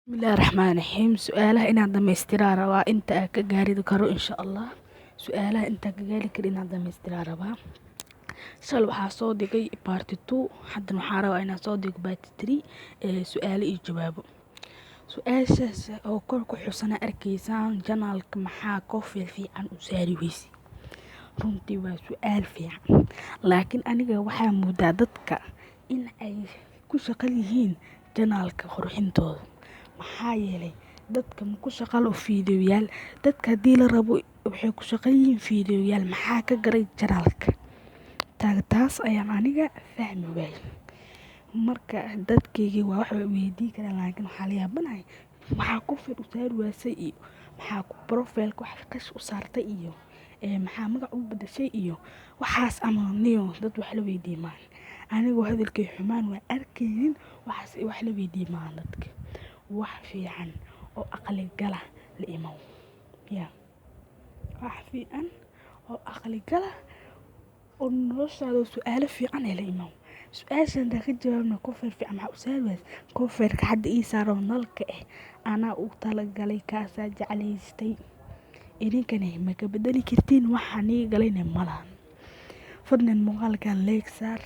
Bismillahi Raxmaani Raxiim. Su'aalaha inaan dhamaystiraa rabaa inta aan ka gaari karo, insha Allah. Su'aalaha intaan ka gaari karo inaan dhamaystiraa rabaa. Shalay waxaa soo dhigay part 2, haddana waxaa rabaa inaan soo dhigo part 3 ee su'aalo iyo jawaabo. Su'aashaas oo kor ku xusana arkaysaan: channelka maxaa cover fiican u saari weysay? Runtii waa su'aal fiican, laakiin aniga waxaa moodaa dadka in ay ku shaqal yihiin channelka qurxintooda. Maxaa yeelay, dadka ma ku shaqalo fiidiyoyaal. Dadka haddii la rabo waxay ku shaqal yihiin fiidiyoyaal. Maxaa ka garay channelka? Taas ayaan aniga fahmi waayey. Marka dadkaygii waa wax weydii karaan, laakiin waxaa la yaabanahay maxaa cover u saari waysay iyo maxaa profile wax qash u saartay iyo maxaa magac u bedeshay iyo waxaas ama niyo. Dad wax la weydiiyo maahan. Anigoo hadalkay xumaan waa arkaynin, waxaas wax la weydiiyo maahan. Dadka wax fiican oo aqli gala la imow ya, wax fiican oo aqli gala oo noloshaada su'aalo fiican ee la imow. Su'aashan haddaan ka jawaabno, cover fiican maxaa u saari waysay? Coverka hadda ii saaran nalka anaa u talagalay, kaasaa jeclaystay. Idinkana ma ka bedeli kartiin, waxaa nii galayna malahan. Fadlan muuqaalkan like saar.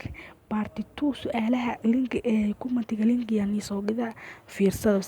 Part 2 su'aalaha link ee commentiga linkiga nii soo dhigaa, fiirsada.